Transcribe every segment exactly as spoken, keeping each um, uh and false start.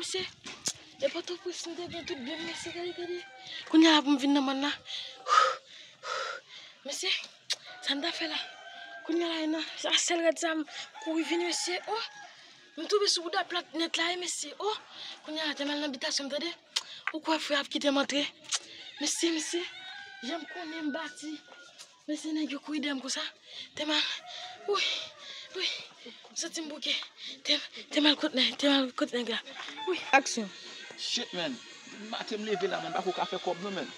Mesye, e Pòtoprens m te gen tout byen m, mesye, gade, gade. Kounye a la pou m vin nan mòn la. Mesye, sa m ta fè la? Kounye a la, e nan sa sèl rad sa m kouri vini, mesye. Oh! M tonbe sou bouda plat nèt la, e mesye. Oh! Kounye a la, te m al nan bitasyon m, tande. Ou kwè frè ap kite m antre? Mesye, mesye, jan m konnen m bati. Mesye, nèg yo kouri dèyè m konsa. Te m al, wi, wi, m santi m bouke. Te, te m al kot nèg, te m al kot nèg la. Wi. Aksyon. Shit, man. Maten m leve la, man, m pa ko ka fè kòb non, man.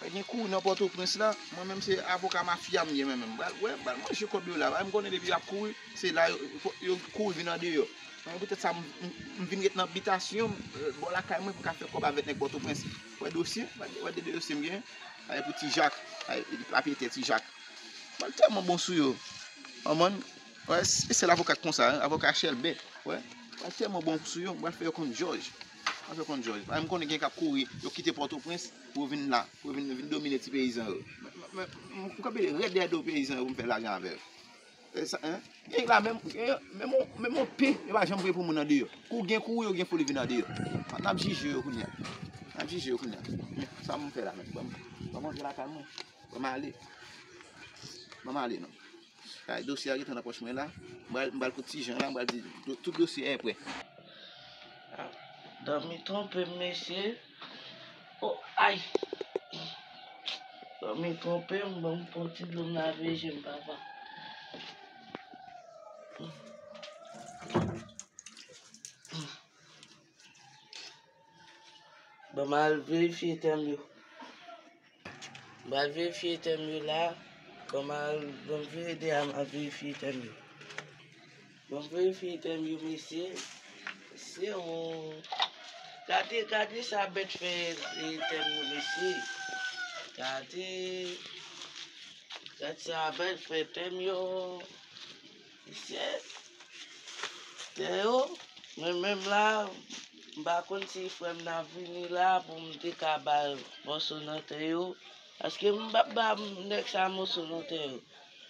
Gen kouri nan Pòtoprens la, mwen menm se avoka mafya m ye, mwen menm. M pral, wè, m pral manje kòb yo la. M konnen depi y ap kouri, se la yo, yo kouri vin andeyò. Mwen, poutèt sa, m, m, m vin ret nan bitasyon m, bò lakay mwen, pou m ka fè kòb avèk nèg Pòtoprens. Wè dosye, wè de dosye m gen, ay pou Ti Jak, ay papye tè Ti Jak. Mwen tèlman bon sou yo. Anmòn, wè, se sèl avoka k konsa, avoka Chèlbè. Wè, mwen tèlman bon sou yo, mwen fè yo konn jòj. Mwen fè yo konn jòj. Ay, m konnen gen k ap kouri, yo kite Pòtoprens pou yo vin la, pou yo vin, vin domine ti peyizan yo. Mwen, mwen, mwen, m kanpe rèd dèyè do peyizan yo pou m fè lajan avè yo. E sa, en? Gen la menm, gen, menm on, menm on pen, yo pa janm voye pou moun andeyò. Kou gen kou, yo gen foli vin andeyò. N ap jije yo kounye a. N ap jije yo kounye a. Men, sa m fè la menm? Ban m, ban m antre lakay mwen. Ban m ale. Ban m ale non. Kay dosye a gentan nan pòch mwen la. M pral, m pral kot Ti Jan la, m pral di, do-, tout dosye a prè. Dòmi twonpe m, mesye. Oh, ay! Dòmi twonpe m, ban m pran ti dlo m lave je m, papa. Ban m al verifye tè m yo. M al verifye tè m yo la. Ban m al, ban m vire de a, m al verifye tè m yo. Ban m verifye tè m yo, mesye. Se yon, gade, gade sa bèt fè, e, tè m yo, mesye. Gade, gade sa bèt fè tè m yo. Mesye, tè yo, mwen menm la, m pa konn si frè m nan vini la pou m te ka ba l mòso nan tè yo. Paske m p ap ba nèg sa mòso nan tè yo.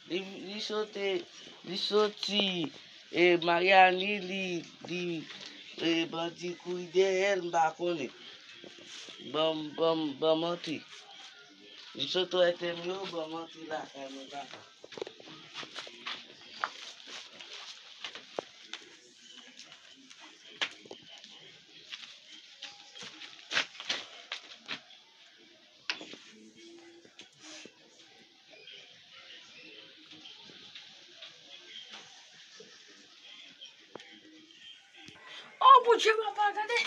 Li, li sote, li soti, e, Maryani, li, li, e, bandi kouri dèyè l, m pa konnen. Ban m, ban m, ban m antre. M sot wè tè m yo, ban m antre lakay mwen, papa. Oh, Bondye, papa, gade.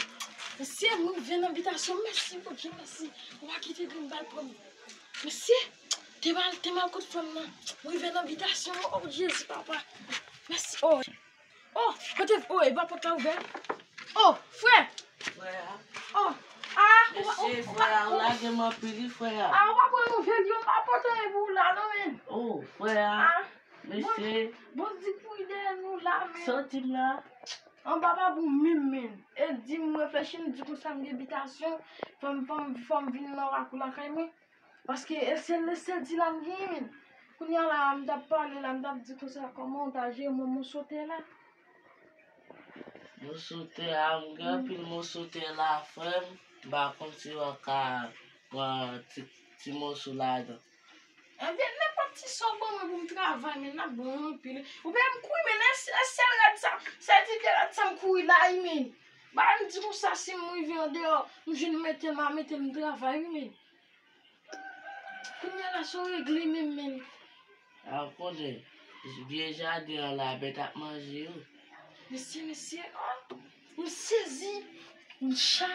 Mesye, m rive nan bitasyon m. Mèsi, Bondye, mèsi. Ou pa kite grenn bal pran m. Mesye, te mal, te mal kot fanm nan. M rive nan bitasyon m. Oh, Jezi, papa. Mèsi. Oh. Oh, kote, oh, e pa pòt la ouvè? Oh, frè. Frè a. Oh, ah, ou pa, ou, Mesye, ou pa, frè a, ou lage m anpil, wi, frè a. Ah, ou pa pran nouvèl yo, m pa pote anyen pou ou la, non, men. Oh, frè a. Ah, Mesye. Bon, bon, di pou ide nou la, men. Soti m la. Anba pa bon menm, men. E di m reflechi, m di konsa m gen bitasyon, fò m, fò m, fò m vin nan lakou lakay mwen. Paske e sèl, e sèl ti la m genyen, men. Kounye a la, m t ap pale la, m t ap di konsa, kòman w ta jere mwen moso tè la? Moso tè a, m gen anpil moso tè la, frè m. M pa konn si w ka pran ti, ti moso ladan. Ebyen, nenpòt ti sa w ban mwen pou m travay, men n ap bon anpil. Ou pa m kouri, men e sèl rad sa, sèl ti vye rad sa m kouri la, wi, men. Ba m di konsa, si m rive andeyò, m jwenn mete m a mete m travay, wi, men. Kounye a la, sa w regle menm, men. A, w konnen, vye jaden an la, bèt ap manje yo. Mesye, mesye, oh, m sezi. M cha,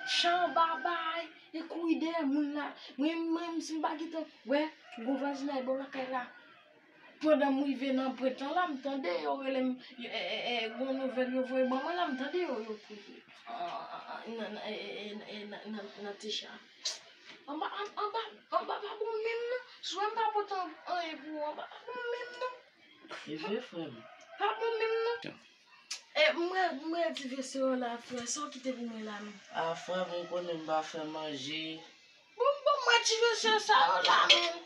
cha anba bay, e kouri dèyè moun la. Mwen, mwen, si m pa gentan wè, gwo vwazinay bò lakay la. Pandan m rive nan pwent lan la, m tande yo rele m, e, e, e, gon nouvèl yo voye ban mwen la, m tande yo, yo kriye. An, an, an, nan, nan, e, e, e, e, nan, nan, nan ti cha. Anba, an, anba, anba pa bon menm non. Si w wè m pa pote an, anyen pou ou, anba pa bon menm non. E vre, frè m. Pa bon menm non. E, m wè, m wè ti vesye yo la, frè. Sa w kite pou mwen la menm? A, frè m, ou konnen m pa fè manje. Bon, bon, mwen ti mesye sa yo la, men.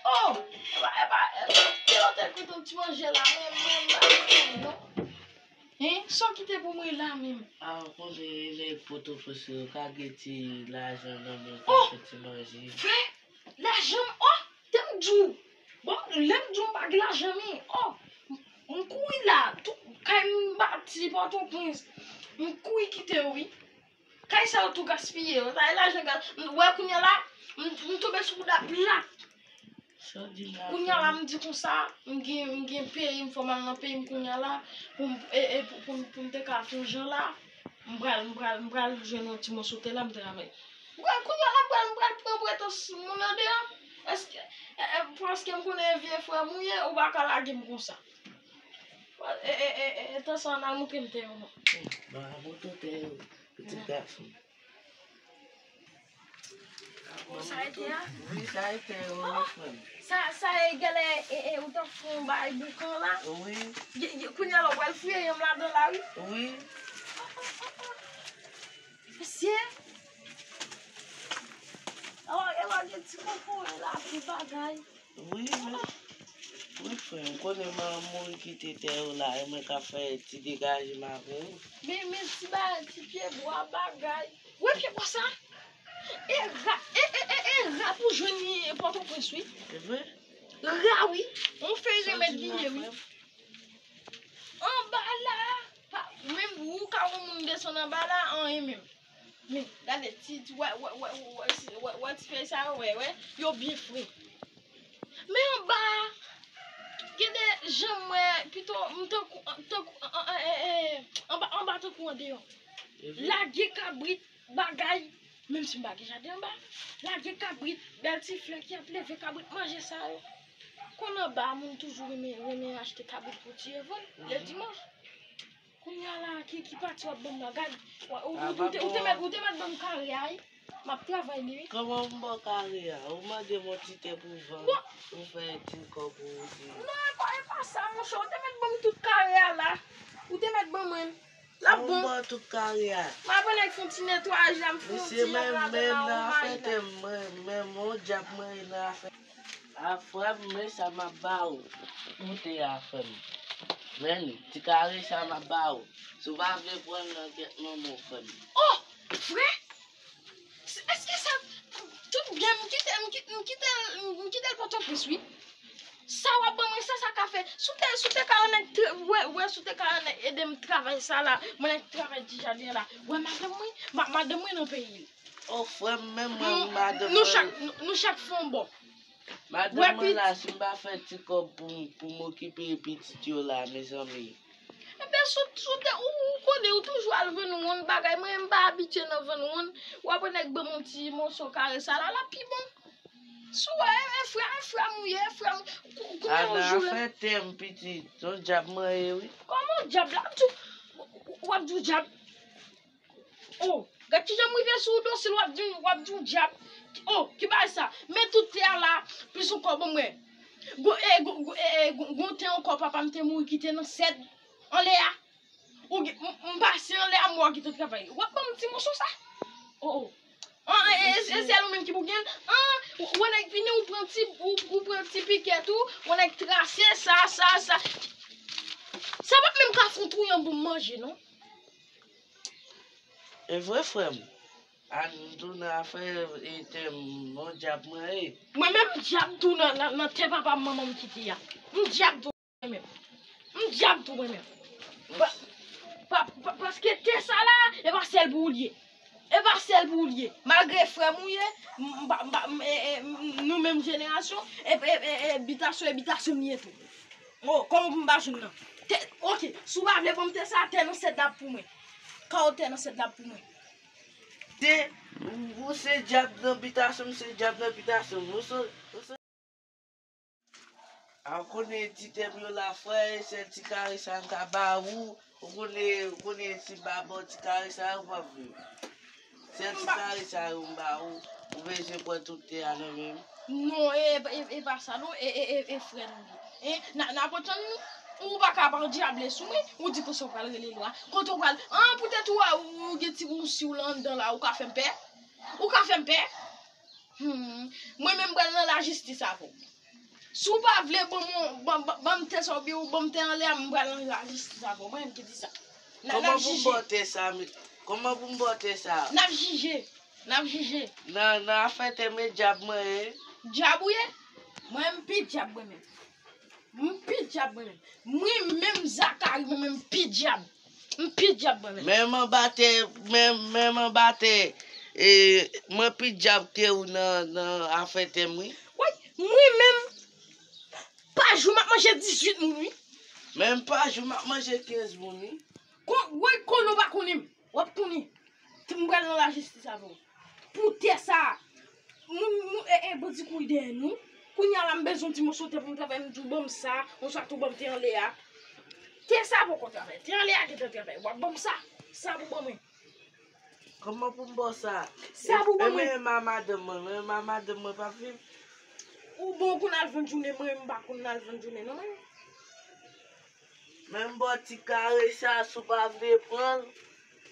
Oh, e pa, e pa, e pa, te yo te kwit yon ti manje la, men, men, men, men, non. Hein? Sa w kite pou mwen la menm? A, ou konnen nèg Pòtoprens yo ka gen ti lajan nan men yo, ka fè ti manje. Frè, lajan m, oh, te m di w. Bon, lè m di w m pa gen lajan men, oh, m kouri la, tou, kay m bati Pòtoprens. M kouri kite yo, wi. Kay sa yo tou gaspiye, yo ta lajan gas. M wè kounye a la, m, m tonbe sou bouda plat. Kounye a la, m di konsa, m gen, m gen peyi, m fò m al nan peyi m kounye a la, pou m, e, e, pou, pou, m- pou m te ka fè yon jan la, m pral, m pral, m pral jwenn yon ti moso tè la, m travay. Mwen, kounye a la, m pral, m pral pran bwèt moun andeyò. Èske, e, e, paske m konnen e vye frè m ou ye, ou pa ka lage m konsa. E, e, e, e, e, tan sa, n al montre m tè yo non. Bon, a montre w tè yo, pitit gason. Bon, sa e tè a? Wi, sa e tè yo, wi, frè m. Sa, sa e genlè, e, e, ou t ap fè yon bagay boukan la? Wi. Ye, ye, kounye a la, w pral fouye yon ladan la, wi. Wi. Mesye. Awa, e la gen ti konpon, e la, ti bagay. Wi, men, wi, frè m, konnen m mouri kite tè yo la, e mwen k ap fè ti degaje m avè yo. Men, men ti ba, ti pye bwa bagay. Wè pye bwa sa? E ra, e, e, e, e ra pou jwenn li Pòtoprens, wi. Se vre? Ra, wi. On fèy remèd li ye, wi. Anba la, pa, menm ou ka wè moun desann anba la, anyen menm. Men, gade, ti, ti, wè, wè, wè, wè, wè, wè, wè, ti fèy sa yo, wè, wè, yo byen fre. Men anba a, gen de jan m wè, pito, m tankou, tankou, an, an, e, e, anba, anba tankou andeyò. Lage kabrit, bagay, menm si m pa gen jaden anba, lage kabrit, bèl ti flè ki ap leve, kabrit manje sa yo. Konn anba a, moun toujou renmen, renmen achte kabrit pou tiye vann, lè dimanch. Kounye a la, ki, ki pati w ap ban m nan? Gad, ou, ou, ou, ou te, ou te mèt, ou te mèt ban m kare a, wi. M ap travay li, wi. Kòman m ba w kare a? Ou mande m yon ti tè pou vann, ou fè ti kòb pou ou di. Non, e pa, e pa sa, monchè. Ou te mèt ban m tout kare a la. Ou te mèt ban mwen l. L ap bon. Ou ban tout kare a. M ap annik fè yon ti netwayaj la, m fè yon ti jan ladan la, ou may la. Mesye, men, men nan afè tè m, men, men yon djab mwen nan afè. A, frè m, men sa m ap ba ou. Koute a, frè m. Men li, ti kare sa m ap ba ou. Si w pa vle pran l nan kèk manman w, frè m. Oh! Frè? Se, èske sa, tout byen m kite, m kite, m kite, m kite l Pòtoprens, wi. Sa w ap ban mwen sa, sa ka fè. Si w te, si w te ka annik tra-, wè, wè, si w te ka annik ede m travay sa la, mwen annik travay ti jaden la. Wè madanm mwen, ma-, madanm mwen nan peyi l. Oh, frè m, menm mwen, madanm mwen. Nou chak, nou, nou chak fè yon bò. Madanm mwen la, si m pa fè ti kòb pou m, pou m okipe pitit yo la, mezanmi. Enben, sou, sou te, ou, ou konnen, ou toujou al vann wonn bagay. Mwen, m pa abitye nan vann wonn. W ap wè nèg ban m yon ti moso kare sa la, l ap pi bon. Si w wè, e, e frè, e frè m ou ye, e frè m. Kou-, kounye a yon jou la. Afè tè m, pitit. Yon djab mwen ye, wi. Kòman djab la? W ap di w djab? Oh, gad kijan m rive sou ou dosil, w ap di, w ap di w djab. Oh, ki bagay sa? Men tout tè a la, plis yon kòb mwen. Gon, e, gon, gon, e, e, gon, gon tè ankò papa m te mouri kite nan sèd anlè a. Ou gen, m, m pase anlè a, m wè w gentan travay. W ap ban m ti moso sa? Oh, oh. An, e, e, e sèl ou menm ki pou gen l? An, ou, ou nèg vini, ou pran ti, ou, ou pran ti pikèt ou, ou nèg trase sa, sa, sa. Sa p ap menm ka fè yon twouyan pou m manje, non. E vre, frè m. A, nou tou nan afè, e, tè m, yon djab mwen ye. Mwen menm, m djab tou nan, nan, nan tè papa m, manman m kite a. M djab tou mwen menm. M djab tou mwen menm. Pa, pa, pa, paske tè sa la, e pa sèl pou ou l ye. E pa sèl pou ou l ye. Malgre frè m ou ye, m, m pa, m pa, m, e, e, m, nou menm jenerasyon, e, e, e, e, bitasyon, e bitasyon m ye tou. Oh, kòman pou m pa jwenn nan? Tè, oke, si w pa vle ban m tè sa, tè nan sèt la pou mwen. Kawo tè nan sèt la pou mwen. Te, ou, ou se djab nan bitasyon m, se djab nan bitasyon m. Ou se, ou se. A, ou konnen ti tè m yo la, frè, e sèl ti kare sa m ka ba ou. Ou konnen, ou konnen si m pa ba w ti kare sa yo, w p ap viv. Sèl ti kare sa yo m ba ou, ou bezwen pran tout tè a nan men m. Non, e, e, e, e pa sa non, e, e, e, e frè nou ye. E, n a, n a pran tan nou, ou pa ka pa dyables ou, wi, ou di konsa w pral rele lwa. Kote w pral, an, poutèt ou, ou, ou gen ti wousi w la anndan la, ou ka fè m pè? Ou ka fè m pè? Hmm. Mwen menm, m pral nan lajistis avè w. Si w pa vle ban m, ban, ban, ban m tè sa oubyen ou ban m tè anlè a, m pral nan lajistis avè w. Mwen menm ki di sa. N a- n ap Kòman pou m jije. Bò tè sa? Kòman pou m bò tè sa? N ap jije. N ap jije. Nan, nan afè tè m e dyab mwen ye. Dyab ou ye? Mwen, m pi dyab mwen menm. M pi dyab mwen menm. Mwen menm Zakari, mwen menm m pi dyab. M pi dyab mwen menm. Menm anba tè, menm, menm anba tè, e, mwen pi dyab ke ou nan, nan afè tè m, wi. Woy, mwen menm, pa jou m ap manje dizuit moun, wi. Menm pa jou m ap manje kenz moun, wi. Kon, woy, konnen w pa konnen m. W ap konnen. M pral nan lajistis avè w. Pou tè sa a, moun, moun, e, e, bandi kouri dèyè nou. Kounye a la, m bezwen yon ti moso tè pou m travay, m di w ban m sa, yon swa tou ban m tè anlè a. Tè sa a poko travay. Tè anlè a gentan travay. W ap ban m sa. Sa pou ban mwen. Kòman pou m ba w sa? Sa pou ban mwen. Menm a madanm mwen, menm a madanm mwen p ap viv. Ou bon, ou konn al vann jounen, mwen, m pa konn al vann jounen, non, mwen. Men m ba w ti kare sa, si w pa vle pran l,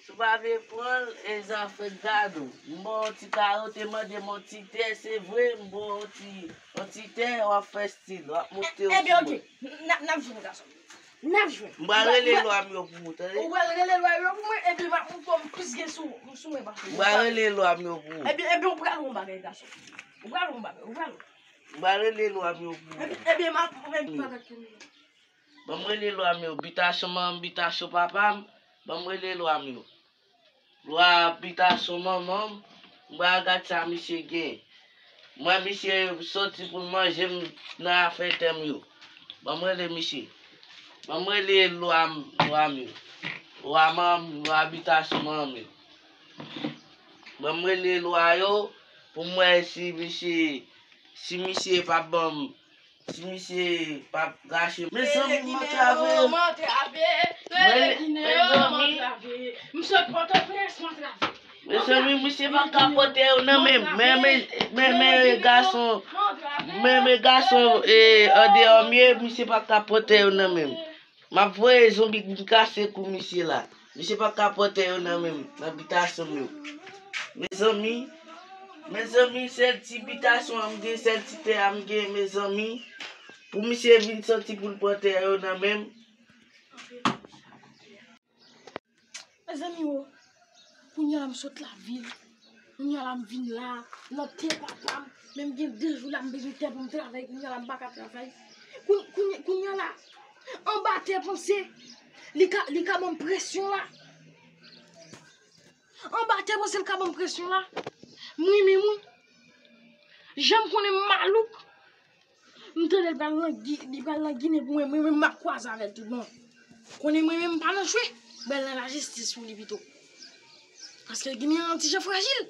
si w pa vle pran l, e zafè gad ou. M ba w ti kare, ou te mande m yon ti tè, se vre, m ba w yon ti, yon ti tè, w ap fè stil, w ap monte w sou mwen. Ebyen, oke, n ap, n ap jwenn, gason. N ap jwenn. M pral rele lwa m yo pou ou, tande? Ou pral rele lwa yo pou mwen, epi m ap montre w m plis gen sou, sou mwen pase. M pral rele lwa m yo pou ou. Ebyen, ebyen, ou pral wè yon bagay, gason. Ou pral wè yon bagay, ou pral wè. M pral rele lwa m yo pou ou. Ebyen, ebyen, m ap, m ap, Ban m rele lwa m yo, bitasyon manman m, bitasyon papa m, ban m rele lwa m yo. Lwa bitasyon manman m, m pral gad sa misye gen. Mwen, misye soti pou l manje m nan afè tè m yo. Ban m rele misye. Ban m rele lwa m, lwa m yo. Lwa manman m, lwa bitasyon manman m yo. Ban m rele lwa yo pou m wè si misye, si misye p ap ban m Si misye p ap rache. Mezanmi, m antrave. Mwen, mezanmi. Mezanmi, misye pa ka pran tè yo nan men m. Men, men, men, men gason, men, men gason, e, andeyò m ye, misye pa ka pran tè yo nan men m. M ap voye zonbi vin kase kou misye la. Misye pa ka pran tè yo nan men m, nan bitasyon m yo. Mezanmi, mezanmi, sèl ti bitasyon an m gen, sèl ti tè a m gen, mezanmi. Pou misye vin santi pou l pran tè yo nan men m. Mezanmi, o, kounye a la m sot lavil. Kounye a la m vin la, nan tè papa m. Men m gen de jou la m bezwen tè pou m travay, kounye a la m pa ka travay. Koun-, kounye, kounye a la, anba tè panse, li ka, li ka ban m presyon la. Anba tè panse, li ka ban m presyon la. M renmen moun. Jan m konnen m malouk. M tande l pral nan Gi-, li pral nan Ginen pou mwen, mwen menm m ap kwaze avè l tout bon. Konnen mwen menm m pa nan jwe, m pral nan lajistis pou li pito. Paske Ginen an ti jan frajil.